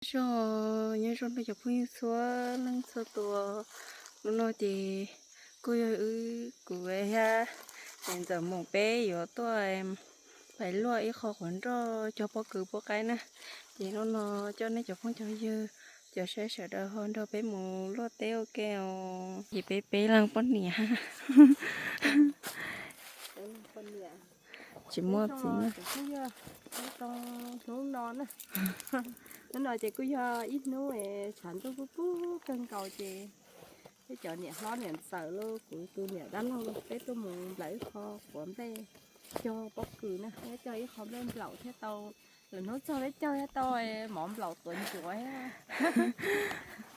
Zoo, nyob zoo rau cov phooj ywg txhua leej txhua tus. Hnub no ces kuj yog wb, kuv thiab niam ntxawm Moos peb yuav tuaj pais luaj ib qho qhuav nroj cog pob kws pub qaib na. Ces hnub no coj nej cov phooj cov ywg, cov saib sawv daws ho nrog peb mus luaj teb ua ke os. Ces peb peb leeg poj niam tsis muaj txiv na. Hnub no na, hnub no ces kuj yog ib hnub tshav ntuj kub kub kawg nkaus ces peb cov niam hlob niam ntxawm los kuv tus niam dab laug los peb tuaj mus nplawm ib qho quav nplej cog pob kws na, peb cog ib qho nplej nplaum thiab tau, lwm hnub txog peb cog thiab tau mov nplaum tuav ncuav thiab.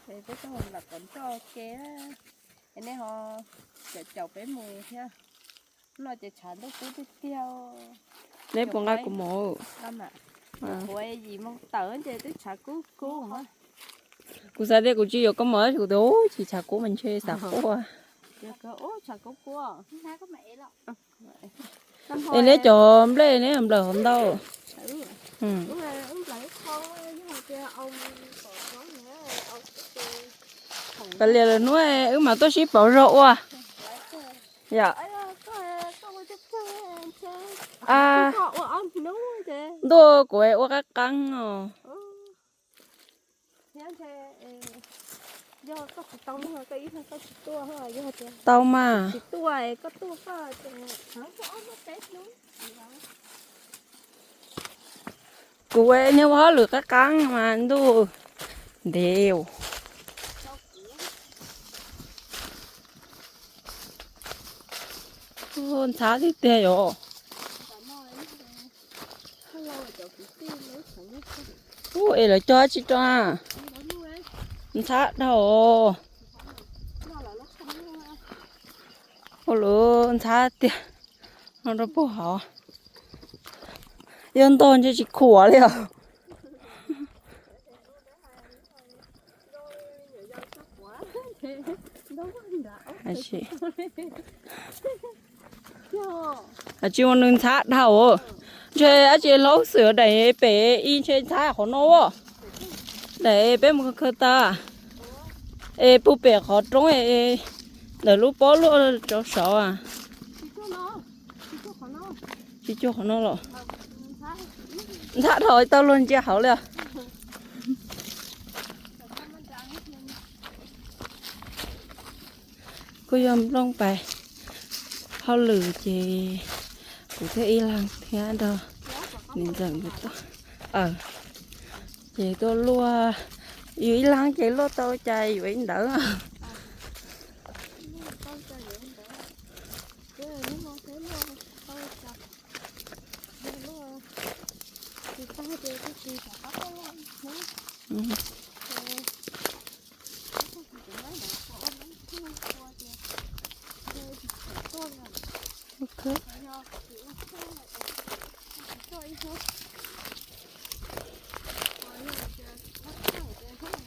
Peb cog nplaum tuav nroj ke, es nej ho caum caum peb mus thiab. Hnub no ces tshav ntuj kub tiag tiag. Neb puas nqa kuv mus? Kuv yim moo tawm ces twb tshav kub kub. Kuv xav tias kuv tsis yuav koj mus tab sis kuv tias tsis tshav kub mas ntshe xav quaj. Es neb cov nplej neb nplawm hov ntau. Kav liam lwm hnub wb mam tuaj sib pauv zog ua. Yom. Ntuj, kuv ua qab qeeb os. Tau mas. Kuv niag ua hauj lwm qab qeeb mas ntuj ntev. Ntxhab tiag tiag yom. Ub, es lawv cog dab tsi rau na? Ntxhab dhau. Ua lawv ntxhab tiag. No rau puag hauv. Yog ntog ntshe tsis khuam li os. Tsis ua nws ntxhab dhau. Ntshe dab tsi hlob xwm daim pem ib ntshe ntxhab qhov no. Daim peb mus khaws tas. Es puag pem qhov roob ntawm lub pob luaj rau saud. Tsis cuag qhov no los. Ntxhab dhau tau luag ntsia hauv li. Kuj yog nplooj pais hauj lwm ces kuv thiaj ib leeg thiab nrog niam ntxawm nkawd tuaj. Ces tuaj luaj, yus ib leeg ces luaj tau cas yuav ib ntawd.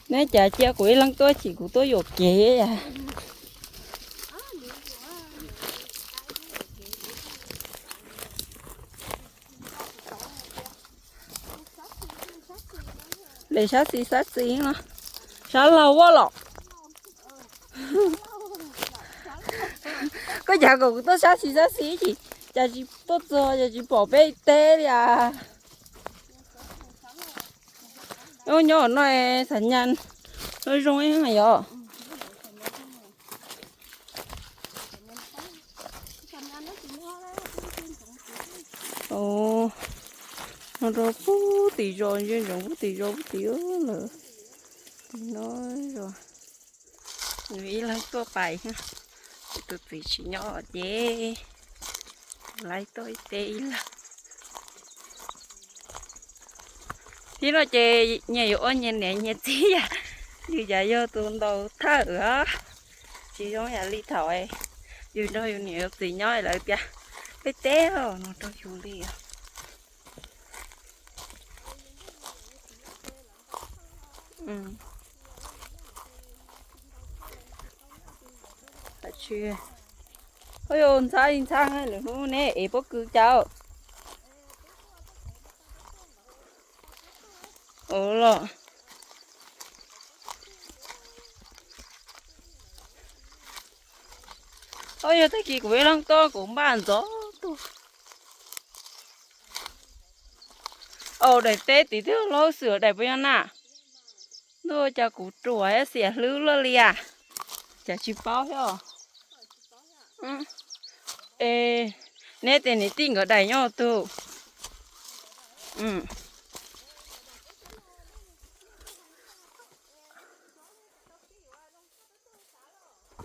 Neb cas cia kuv ib leeg tuaj chim kuv tuaj yuam kev. Lem sab xis sab xis no, sab laug ua los. Koj cas kom kuv tuaj sab xis sab xis chim, cas tsis tuaj txog cas tsis pom peb teb li as. Nyob no xav nyas zoo yom. No rau pub tim zos, ntsia ntsoov pub tim zos pub tim lawm. Tim no zos, nws ib leeg tuaj pais, tus txiv tsis nyob ces lawv tuaj ib teb ib leeg. Thiab no ces nyias yuav ua nyias niam nyias txiv yam, yus cas yog tus ntaus thawj os. Tsis zoo yam li thaum yus nrog yus niam yus txiv nyob lawv tias peb teb os no rau yus li os. Ntxhab li ntxhab lwm hnub neb ev pob kws cas. Ua los, Yog tag kis kuv ib leeg tuaj kuv npaj ntxov tuaj. Au, daim teb tim twg laub xwm daim puas yog na? Ntuj, cas kuv ruam thiab xiam hlwb luaj li as. Cas tsis paub thiab. Es neb tias niam tij nkawd daim nyob twg?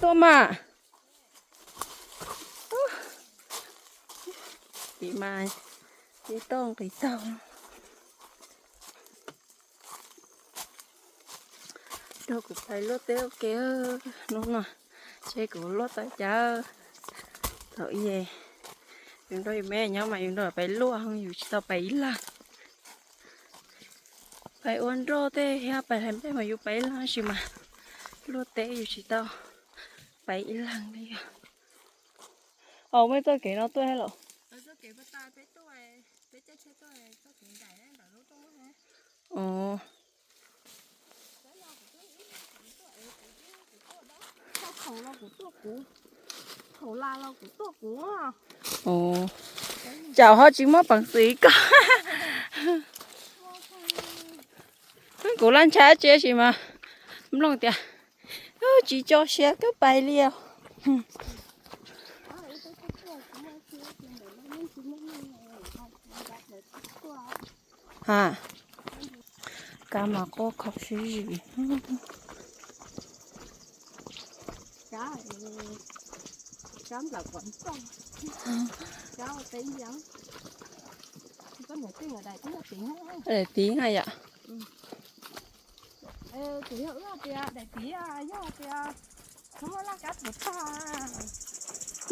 Tuaj mas. Tim mas tsis tau nqis taug. Nrog kuv pais luaj teb ua ke. Hnub no seb kuv luaj tau cas. Thaum ub yus nrog yus me nyob mas yus nrog pais luaj, yus tsis tau pais ib leeg. Pais ua nroj tej thiab pais hlais nplej mas yus pais ib leeg, tab sis mas luaj teb yus tsis tau pais ib leeg li os. Au, muaj txoj kev no tuaj los? Tsam ho tsis muaj peev xwm koj. Kuv laj ntshai tsi sis mas mloog tias tsis tso siab koj pais li os. Ha, kab mas quaj kho sib zis. Daim tiv na yom.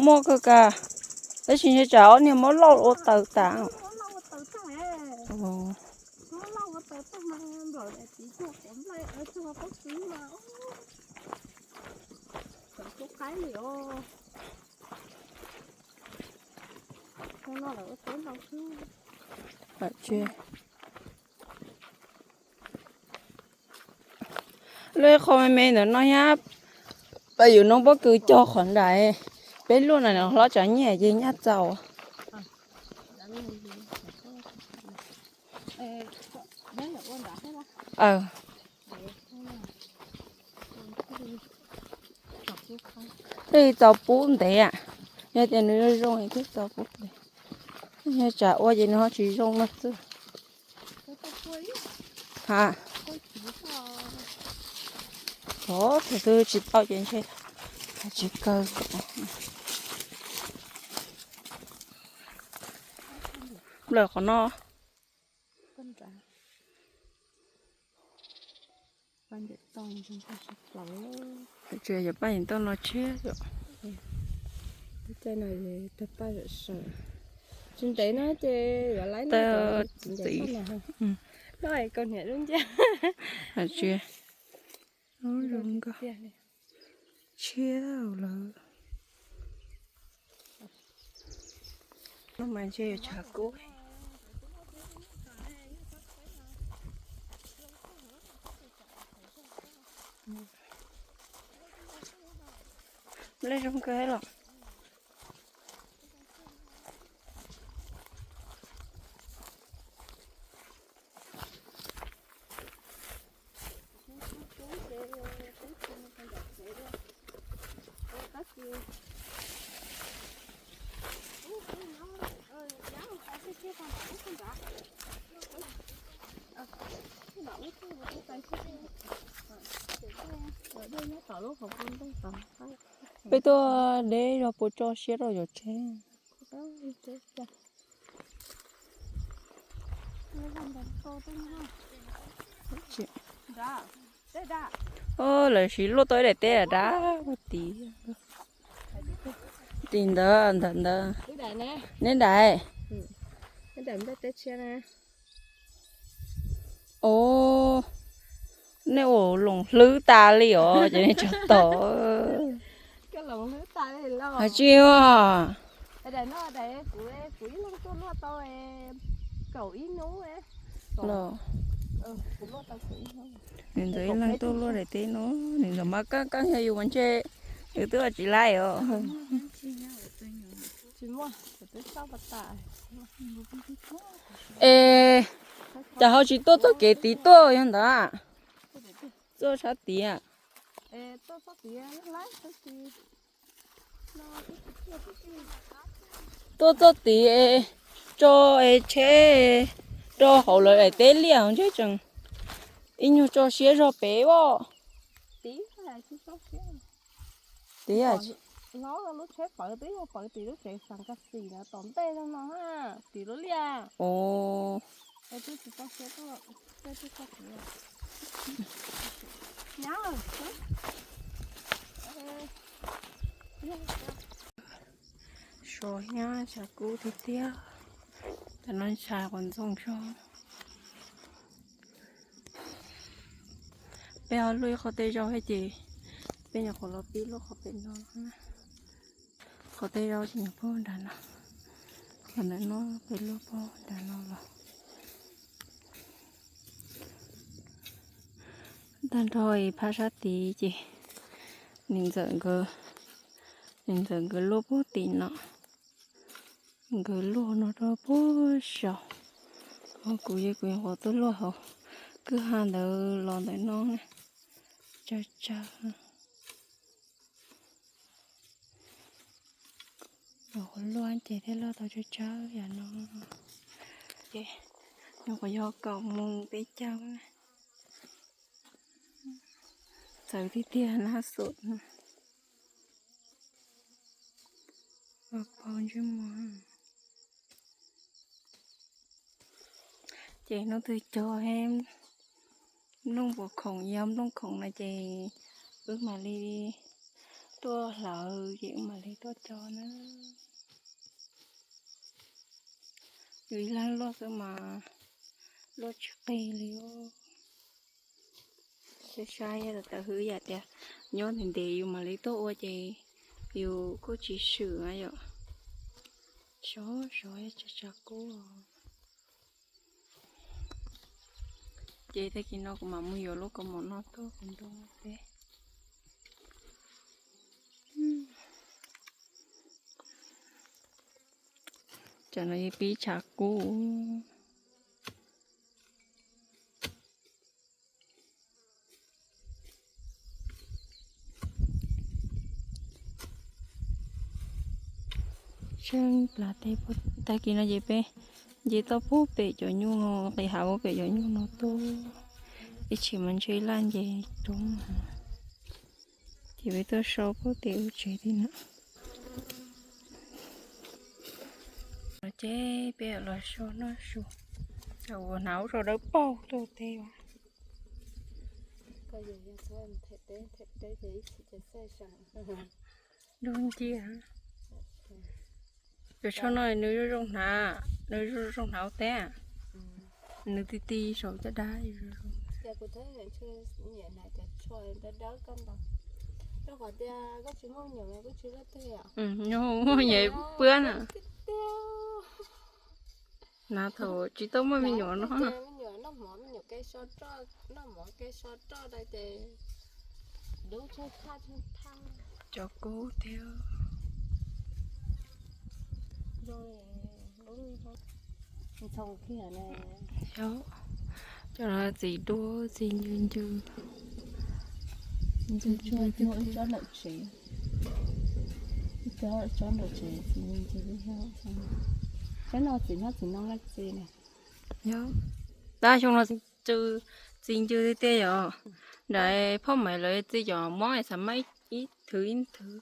Muaj kawg kawg, tab sis ntshe tsam ob niag mob lauj ua taws tas. Lub qhov me me ntawm no thiab, pab yus noob pob kws cog qhov nraim, peb luaj na hlob tsam nyiaj ces nyaj txaus. Twb txaus pub ntev, yog tias nws zoo zoo twb txaus pub ntev. Yog tsam ua ces nws ho tsis zoo no xwb. Ha, ov, tus twg tsis tau ces ntshe tsis kawg kom. Nplawm qhov no. Tsis yog paj yeem tau no tshiab yom. Tsis ntev no ces yuav laib no. Txiv, koj niam lub nciab. Tsis zoo nkauj, tshiab lawm. Lub mas ntshe yuav tshav kub. Lej zoo kawg los. Peb tuaj deb zog puas tso siab rau cov tsheb. Lawv siv luaj tau ib daim teb dab dab tim. Tim ntawd, ntawm ntawd. Neb daim. Os, nej ua loos hlwb tas li os, ces nej tso tod. Hais tsis os. Los, nws ntawd ib leeg tuaj luaj daim teb no, nws ntawd mas kaj kaj yog yus mas ntshe yus twb ua tsis laib os. Es cas ho tsis tuaj txoj kev tid tuaj yog ntawd? Tuaj sab tid. Tuaj txoj tid tso tsheb rau hauv lawv daim teb liaj ntshe tseem ib nyuag tso siab zog pem os. Tias lub tsheb pawv twb yog pawv tim lub tsev xas kas xim na tom ntej no no ha, tim lub liaj. Sov nyab tshav kub tiag tiag. Tam no tshav quav ntxoog zog. Peb ho luaj ib qho tej zaub thiab ces peb nyuam qhuav los pib luaj qhov pem no. Qhov tej zaub ces nyob puag nram no, qhov ntawm no peb luaj puag nram no los. Tag nrho phab sab tid ces niam ntxawm nkawd, niam ntxawm nkawd luaj puag tim no, nkawd luaj no rau puag saud. Kuv ces kuv nyuam qhuav tuaj luaj hauv kwj ha ntawd los ntawm no na, tsawg tsawg. Los qhuav luaj ces thiaj luaj tau tsawg tsawg yam no. Ces nyuam qhuav yog kaum moos peb caug na. Txawv tiag tiag na xum. Ua paug ntsej muag. Ces hnub twg cog nplooj puas khoom yog nplooj khoom no ces wb mam li tuaj hlawv ces wb mam li tuaj cog na. Yus ib leeg luaj xwb mas luaj tsis qig li. Saib saib yog tawm hwv yam tias nyob ntev ntev yus mam li tuaj ua ces yus kuj tsis swm yom. Sov sov tshav kub. Ces tag kis no kuv mam mus yuav lub kaus mom no tuaj kuv nrog peb. Tsam no yeej pib tshav kub. Tshee plas teb, tag kis no ces peb nce toj puag pem cov nyuj no, qis hav puag pem cov nyuj no tuaj, ib tshim mas ntshe laj nce roob. Ces peb tuaj so puag tim ub tsev tim no. Ces peb los so noj su, ua hnav ub so dawb paug tuaj teb. Dub nciab. Cov tshuaj no nws zoo zoo hnav, nws zoo zoo hnav ua teb. Nws ti ti saum caj dab. Muaj nyuam pwab na. Hnav thaum tsis tau muaj me nyuam no. Me nyuam noj mov, me nyuam kev so roj, noj mov kev so roj da ces dub tshaj thaj tshaj thaj. Cov kub thiab. Ntxhoo kiag na. Yog, cov no txiv duab txiv ncw ncw. Ncw cuag cuag ib tsob nraum tsev. Ib tsob tsob nraum tsev txiv ncw ncw li yog. Tsob no txiv hmab txiv ntoo laj txiv na. Yog, tab xyoo no txiv ncw tiag tiag yom. Nrad phauj Maiv lawv txiv cov mob es xav maj ib thwv ib thwv.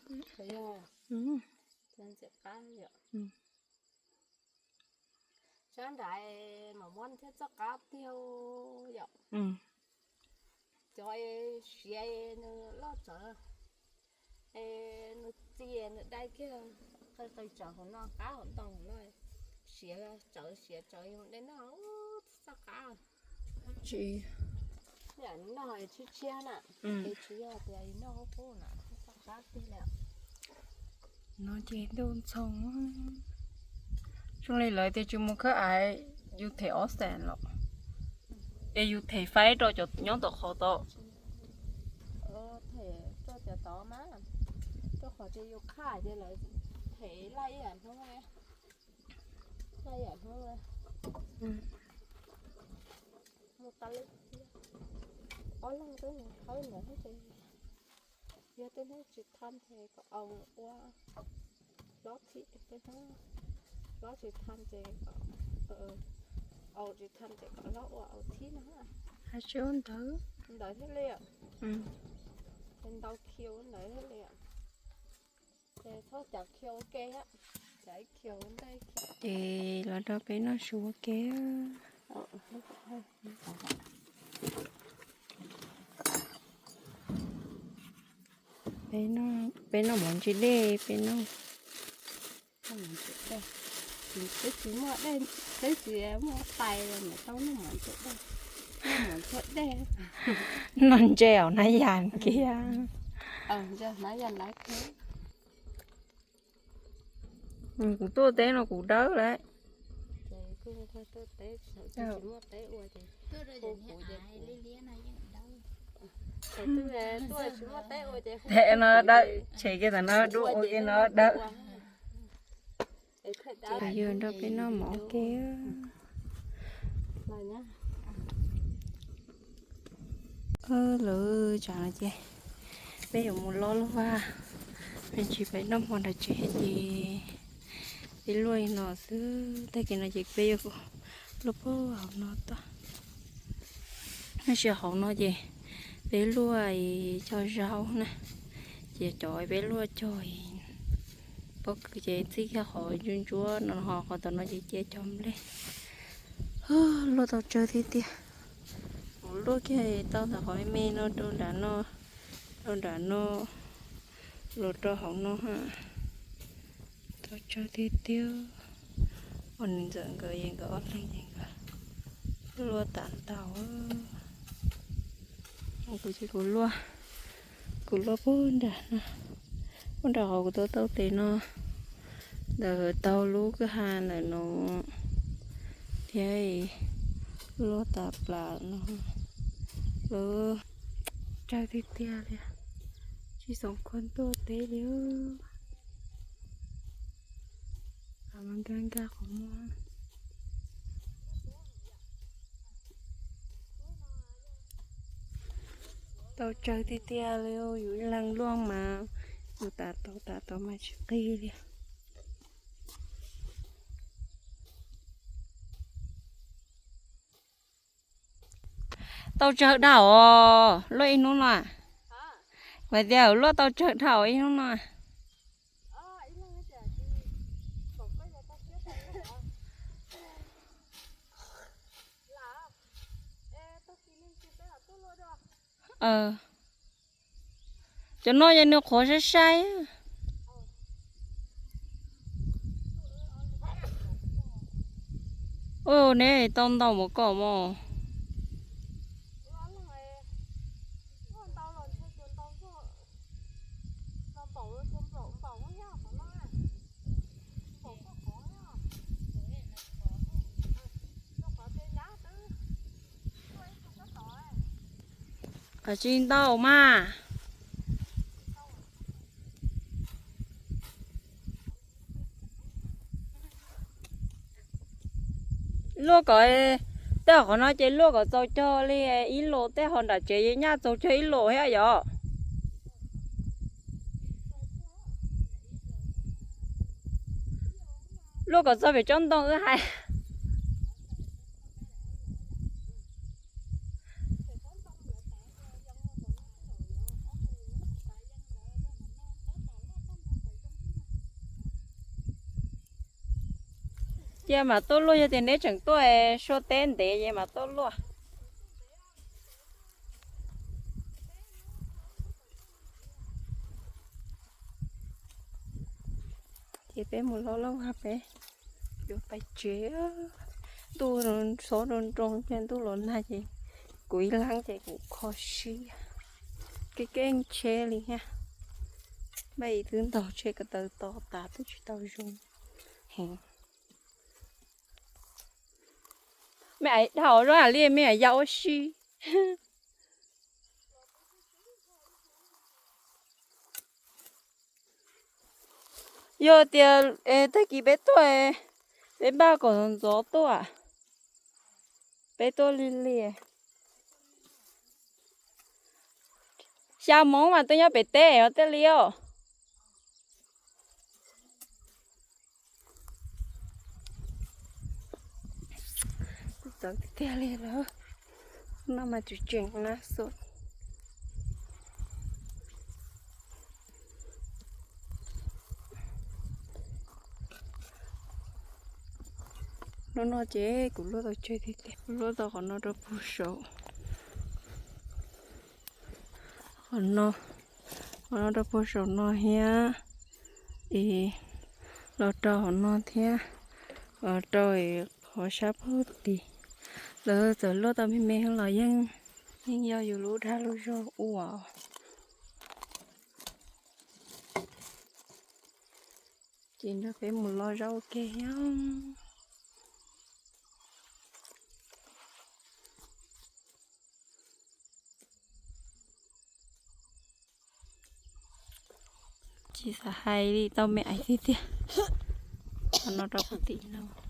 Sab nrad mas muab thiab txoj qab tiag yom. Cov siav nws loj tsawv, nws txi nws dai kiag, qis qis tsawv hauv no, qab hauv ntoo hauv no, siav tsawv siav tsawv yus de noj txoj qab. Tsis, noj tshiab tshiab na, es tsis yog tias yus noj qub qub na, txoj qab tiag li. No ces ntuj ntxhoo. Zoo li lawv tias tsis mus khawb aiv, yus them ob xees los, es yus them faib rau cov nyob tom qhov tod. Rau qhov tias yus qhaj ces lawv Phem laj ib yam hnub, laj ib yam hnub. Mus tas li ob leeg twb mus khawb ntawd ces yog tej hnub tsis thaj ces kom au ua hlob thib, tej hnub hlob tsis thaj ces kom au tsis thaj ces kom hlob ua au thib no. Hais tsis ua ntawd, ntawd thiaj li, ces ntau khiaus ntawd thiaj li. Ces txhob cov khiaus ua ke, cov ib khiaus ua ntej. Ces los rau peb noj su ua ke. Peb noj mov ntsis dej, peb noj. Peb tsis muaj dej, peb tsis muaj tais, niam tau noj mov ntsis dej, noj mov ntsis dej. Noj ntses hauv hnab yas kiag. Kuv tuaj teb no kuv dawb lawm. Teb no dawb, tshem kiag tam no dua ua kiag no dawb. Ces yog nrog peb noj mov ua ke. Lawv tsam no ces peb yuav mus loj loj vaj, me ntsis peb noj hmo nram tsev ces peb luaj li no xwb. Tag kis no ces peb yuav luaj puag hauv no tod. Tab sis hauv no ces peb luaj cog zaub na, ces cov peb luaj cog pob kws ces txij kiag qhov ntsuab ntsuab no ho qhov tom no ces cia cog nplej. Luaj tau tsawg tiag tiag. Kuv luaj kiag tau ntawm qhov me me no rau nram no, rau nram no, los rau hauv no ha. Tau tsawg tiag tiag. Ua niam ntxawm nkawd es nkawd ob leeg es nkawd luaj tas ntau. Kuv ces kuv luaj, kuv luaj puag nram no, puag nram qhov kuv tau tau tes no, ntawm tau lub kwj ha ntawm no thiab, luaj tas plas no. Lawv tsawg tiag tiag li, tsis xav khuam tuaj teb li. Nkag nkag qhov muag. Tau tsawg tiag tiag li, yus ib leeg luaj mas yus tas tau tas tau mas tsis qig li. Tau tsawg dhau os luaj ib hnub no. Hais tias luaj tau tsawg dhau ib hnub no. Cov no yog nws qhuav sai sai. Ua neb tau ntau mus kom mos. Qhov tsis ntau mas. Luaj kom tej qhov no ces luaj kom txaus cog li ib los, tej qhov nram tsev nyaj txaus cog ib los thiab yom. Luaj kom txog pem tsob ntoo wb hais. Cia mam tuaj luaj, yog tias neb tseem tuaj sua teb ntev ces mam tuaj luaj. Ces peb mus loj loj hab peb yuav pais tsev. Ntuj xob nroo nroo ces ntuj los nag ces kuv ib leeg ces kuv kho siab. Keej keej tsheb li thiab. Npaj ib twb ntaus tsheb ko taw to tas twb tsis tau zoo heev. Mej dhau zoo li mej yau ua si. Yog tias tag kis peb tuaj, peb npaj kom ntxov tuaj, peb tuaj lig lig. Xya moo mas tuaj nyob pem teb os thiaj li os. Txawv tiag tiag li lawm. No mas tseem tseem na xua. Hnub no ces kuv luaj tau tsawg tiag tiag, kuv luaj tau qhov no rau puag saum, qhov no, qhov no rau puag saum no thiab, es los rau hauv no thiab, los rau qhov sab puag tid. Lawv txawm luaj tau me me los yeej, yeej yog yus lub dag lub zog ua. Ces nrog peb mus lo zaub ua ke os. Tsis xav hais li, tau me aiv tiag tiag. Qhov no rau puag tim no.